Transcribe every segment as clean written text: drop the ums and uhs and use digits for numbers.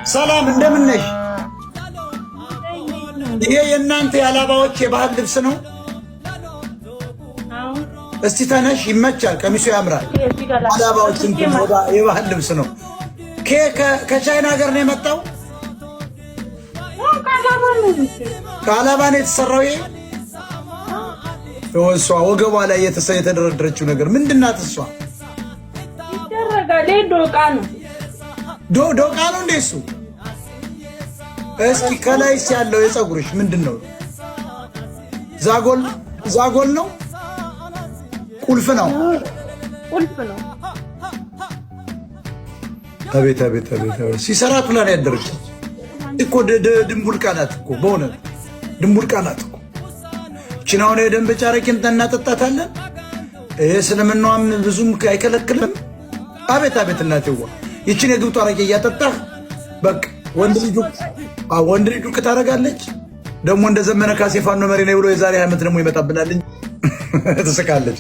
ሰላም እንደምን ነሽ? ይሄ የእናንተ የአላባዎች የባህል ልብስ ነው? እስቲ ተነሽ፣ ይመቻል። ቀሚሱ ያምራል። አላባዎች እንትን የባህል ልብስ ነው። ከቻይና ሀገር ነው የመጣው። ከአላባ ነው የተሰራው። ይሄ እሷ ወገቧ ላይ የተደረደረችው ነገር ምንድን ናት? እሷ ይደረጋል። ዶቃ ነው፣ ዶቃ ነው እንዴ እሱ? እስኪ ከላይስ ያለው የፀጉርሽ ምንድን ነው? ዛጎል ዛጎል ነው? ቁልፍ ነው? ቁልፍ ነው። አቤት አቤት አቤት አቤት! ሲሰራ ፕላን ያደረች እኮ ድንቡልቃ ናት እኮ፣ በእውነት ድንቡልቃ ናት እኮ። ቺናውን የደንበጫ አረቄን እናጠጣታለን። ይሄ እስልምናዋም ብዙም አይከለክልም። አቤት አቤት እናቴዋ፣ ይችን የግብጡ አረቄ እያጠጣህ በቃ ወንድ ልጁ ወንድ ልጁ ታደርጋለች። ደግሞ እንደ ዘመነ ካሴ ፋኖ መሪ ነው ብሎ የዛሬ ዓመት ደግሞ ይመጣብናል እንጂ ትስቃለች።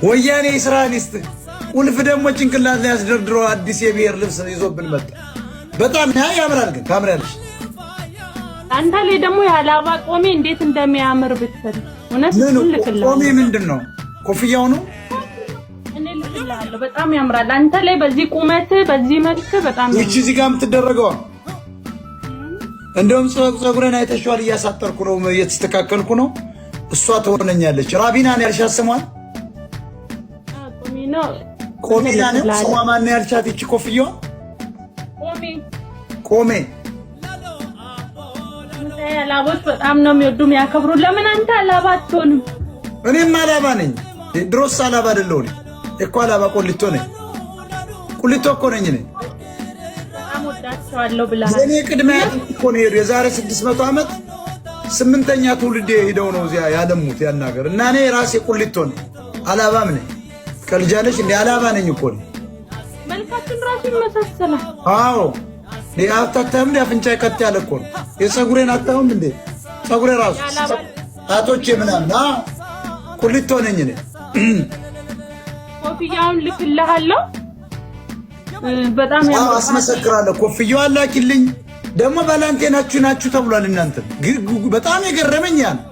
ወያኔ ስራን ይስጥ። ቁልፍ ደግሞ ጭንቅላት ላይ አስደርድሮ አዲስ የብሔር ልብስ ይዞብን መጣ። በጣም ያምራል፣ ግን ታምሪያለሽ። አንተ ላይ ደግሞ የአላባ ቆሜ እንዴት እንደሚያምር ብትል እውነት። ቆሜ ምንድን ነው? ኮፍያው ነው። እኔ ልክልሃለሁ። በጣም ያምራል አንተ ላይ በዚህ ቁመት በዚህ መልክ በጣም ይቺ እዚህ ጋር የምትደረገዋ እንደውም ፀጉሬን አይተሽዋል። እያሳጠርኩ ነው፣ እየተስተካከልኩ ነው። እሷ ትሆነኛለች። ራቢና ነው ያልሻት ስሟን? ቆሜና ነው ስሟ። ማን ነው ያልሻት? ይቺ ኮፍያዋ ቆሜ። አላቦች በጣም ነው የሚወዱ የሚያከብሩ። ለምን አንተ አላባ አትሆንም? እኔም አላባ ነኝ። ድሮስ አላባ አይደለሁ እኔ እኮ አላባ ቆሊቶ ነኝ። ቁሊቶ እኮ ነኝ እኔ። በጣም ወዳቸዋለሁ ብለሃል። የእኔ ቅድመ አያት እኮ ነው የሄዱ የዛሬ 600 ዓመት፣ ስምንተኛ ትውልድ ሄደው ነው እዚያ ያለሙት ያን ሀገር፣ እና እኔ ራሴ ቁሊቶ ነኝ፣ አላባም ነኝ። ቀልጃለሽ እንደ አላባ ነኝ እኮ ነኝ። መልካችን ራሱ ይመሳሰላል። አዎ አታታይም እንደ አፍንጫ ቀጥ ያለ እኮ ነው። የፀጉሬን አታዩም እንዴ? ፀጉሬ ራሱ ጣቶቼ ምናምን ቁሊቶ ነኝ እኔ። ኮፍያውን ልክልሃለሁ። በጣም ያምራል። አስመሰክራለሁ። ኮፍያው አላኪልኝ። ደግሞ ባላንቴ ናችሁ ናችሁ ተብሏል። እናንተ በጣም የገረመኝ ያ ነው።